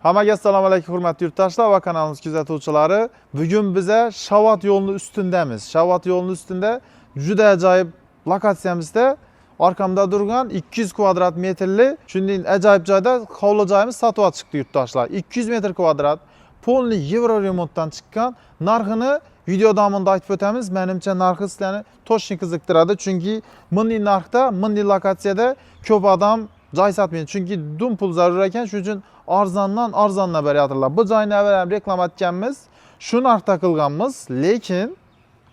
Hammaga assalomu alaykum hurmatli yurtdoshlar va kanalimiz kuzatuvchilari. Bugun biza Shavot yo'lini ustindamiz. Shavot yo'lini ustida juda ajoyib lokatsiyamizda arkamda turgan 200 kvadrat metrli shunday ajoyib joyda hovli joyimiz sotib chiqdi yurtdoshlar. 200 metr kvadrat polni yevro remontdan chiqqan. Narxini video davomida aytib o'tamiz. Menimcha narxi sizlarni to'shni qiziqtiradi. Chunki bunday narxda, bunday lokatsiyada ko'p odam joy sotmaydi. Chunki dum pul zarur ekan, shuning uchun arzondan arzondan beryaptilar. Bu joyni avval ham reklama etganmiz. Shu narxda qilganmiz, lekin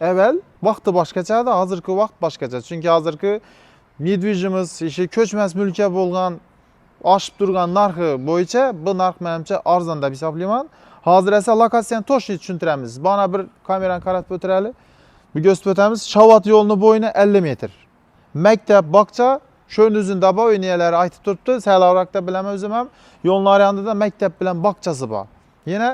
avval vaqti boshqacha edi, hozirgi vaqt boshqacha. Chunki hozirgi недвижимость ishi ko'chmas mulkka bo'lgan oshib turgan narxi bo'yicha bu narx menimcha arzon deb hisoblayman. Hozir esa lokatsiyani to'shni tushuntiramiz. Bana bir kamerani qaratib o'tirali. Bu ko'rsatib o'tamiz. Shavot yo'lini bo'yini 50 metr. Maktab, bog'cha shuni o'zida bor, uy egalari aytib turibdi. Salroqda bilaman o'zim ham. Yo'lning orasida maktab bilan bog'chasi bor. Yana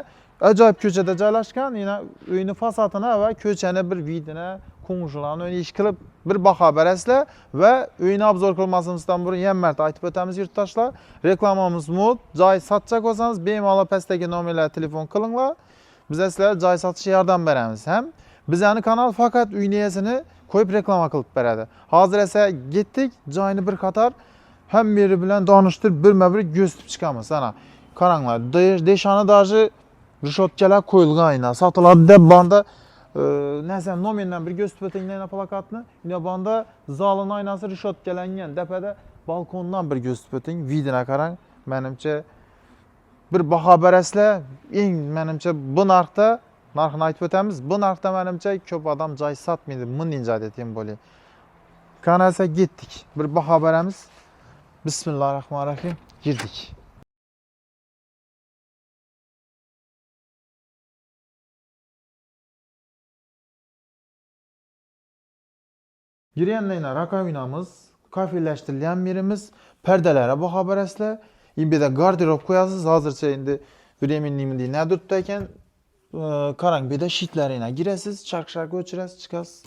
ajoyib ko'chada joylashgan, yana uyni fasadini va ko'chani bir vidini, qo'ng'ishilarni uyni ish qilib bir baho berasizlar va uyni obzor qilmasimizdan burun yana marta aytib o'tamiz yurtdoshlar. Reklamamiz mod, joy sotjak bo'lsangiz bemalol pastdagi nomerlarga telefon qilinglar. Biz sizlarga joy sotishga yordam beramiz. Ham bizani kanal faqat uyni egasini qo'yib reklama qilib beradi. Hozir esa ketdik, joyni bir qator hamma yeri bilan donishtirib birma-bir ko'rsatib chiqamiz. Ana qaranglar, deshani даже rishotkalar qo'yilgan aynan. Sotiladi deb banda narsa nomerdan bir ko'rsatib o'tinglar yana plakatni. Yine banda zalın aynasi rishotkalangan. Tepada balkondan bir ko'rsatib o'ting, vidini qarang. Menimcha bir baho berasizlar. Eng menimcha bu narxda, narxini aytib o'tamiz. Bu narxda menimcha ko'p odam joy sotmaydi. Bunday joyda тем более. Kanalsa ketdik. Bir baho beramiz. Bismillahirrohmanirrohim. Girdik. Girganda yana rakovinamiz, kafellashtirilgan yerimiz, pardalarga baho berasizlar. Endi bu yerda garderob qo'yasiz. Hozircha endi временный ne turibdi ekan. Qarang, bu yerda shitlarina girasiz, sharq-sharq o'chirasiz, chiqasiz.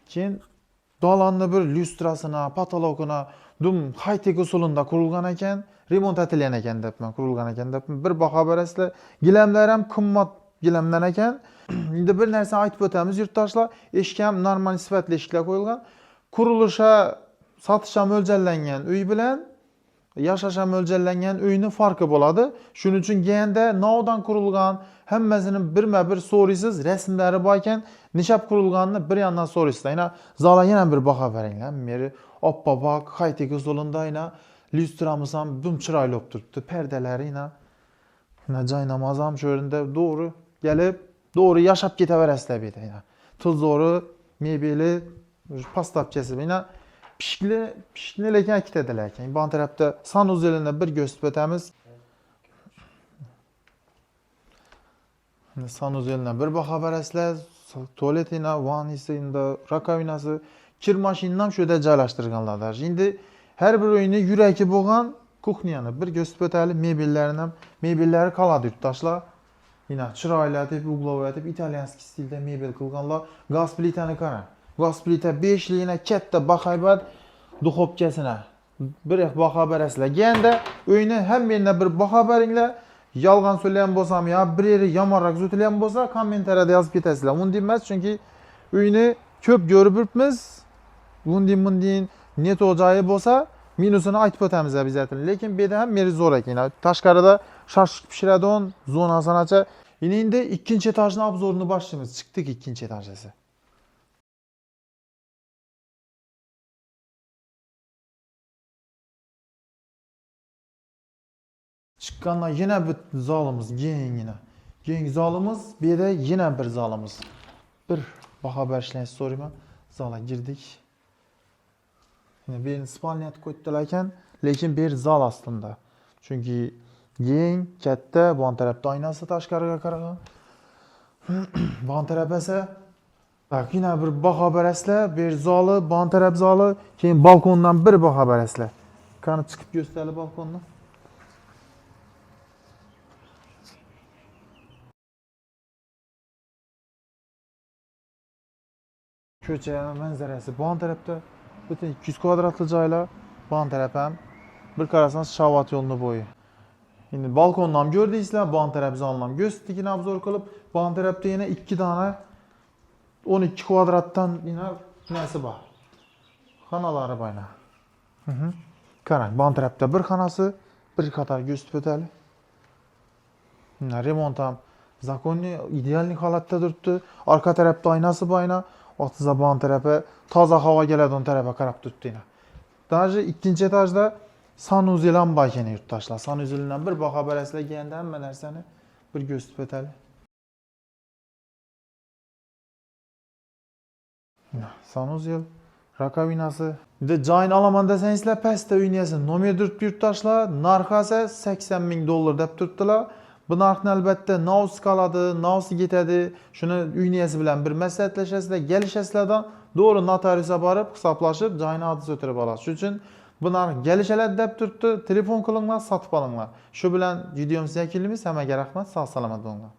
Keyin dolonni bir lyustrasini, patologini dum high-tech usulida qurilgan ekan, remont etilgan ekan debman, qurilgan ekan debman. Bir baho berasizlar. Gilamlar ham qimmat gilamdan ekan. Endi bir narsani aytib o'tamiz yurtdoshlar, eshik ham normal sifatli eshiklar qo'yilgan. Qurilisha, sotishga mo'ljallangan uy bilan yashashga mo'ljallangan uyni farqi bo'ladi. Shuning uchun ganda novdan qurilgan, hammasini birma-bir so'raysiz, rasmlari bor ekan, nishab qurilganini bir yandan so'raysiz. Yana zala yana bir baho beringlar. Meri oppoq high-tech usulida yana lyustramiz ham dum chiroyli bo'lib turibdi. Pardalari yana joy namozi ham shu yerda to'g'ri kelib, to'g'ri yashab ketaverasizlar bu yerda. Yana tuzori, mebeli, pastavkasi yana pishikli, pishikni lekin ikkitadilar ekan. Bu tarafda sanuzelini bir ko'rsatib o'tamiz. Sanuzelini bir baho berasizlar. Tualetina, vannisi, endi rakovinasi, kir mashinani ham shu yerda joylashtirganlar. Endi har bir uyni yuragi bo'lgan kuxnyani bir ko'rsatib o'taylik. Mebellarini ham, mebellari qoladi yurtdoshlar. Yine chiroyli deb, угловой deb italyanskiy stilda mebel qilganlar. Gaz plitani qarang. Gaz plita 5 ligina katta bahaybat duxovkasini bir baho berasizlar. Ganda uyni hamma yerdan bir baho beringlar. Yolg'on so'lagan bo'lsam yo bir yeri yomonroq zutilgan bo'lsa, kommentariyada yozib ketasizlar. Unday emas, chunki uyni ko'p ko'rib yuribmiz. Bunday bunday neto joyi bo'lsa, minusini aytib o'tamiz обязательно. Lekin bu yerda ham meri zo'r ekan. Tashqarida shashlik pishiradigan zonasinacha. Endi ikkinchi etajni obzorini boshlaymiz. Chiqdik ikkinchi etajga. Chiqqandan yana bir zalimiz, kengina. Keng zalimiz, bu yerda yana bir zalimiz. Bir baho berishlarni so'rayman. Zalga girdik. Yine birini spalniya qo'yibdilar ekan, lekin bir zal aslida. Chunki keng, katta, bu tarafda oynasi tashqariga qaragan. Bu taraf esa bak yine bir baho berasizlar, bir zali, bu taraf zali, keyin balkondan bir baho berasizlar. Qani chiqib ko'rsatali balkondan. Ko'cha manzarasi bu tarafda butun 200 kvadratli joylar, bu taraf ham bir qarasangiz Shavot yo'lini bo'yi. Endi balkonni ham ko'rdingizlar, bu taraf zalni ham ko'rsatdik обзор qilib. Bu tarafda yana 2 dona 12 kvadratdan yana nasi bor. Xonalari bor yana. Qarang, bu tarafda bir xonasi, bir qator ko'rsatib o'tali. Mana remont ham законный, идеальный holatda turibdi. Orqa tarafda oynasi bor yana. Ortiza bu tarafi toza havo keladi, tarafa qarab turibdi yana. Даже ikkinchi etajda санузел ham bor ekan yurtdoshlar. Санузел dan bir baho berasizlar kelganda hamma narsani bir ko'rsatib o'tali. Санузел, раковина si. Endi joyini olaman desangizlar, pastda uyni esa nomer turibdi yurtdoshlar. Narxi esa 80 ming dollar deb turibdilar. Bu narxni albatta novsi qoladi, novsi ketadi. Shuni uyni egasi bilan bir maslahatlashasizlar, kelishasizlardan to'g'ri notariusga borib hisoblashib joyini adres o'tirib olasiz. Shuning uchun bu narx kelishiladi deb turibdi. Telefon qilinglar, sotib olinglar. Shu bilan videomizni yakunlaymiz. Hammaga rahmat, sog' salomat bo'linglar.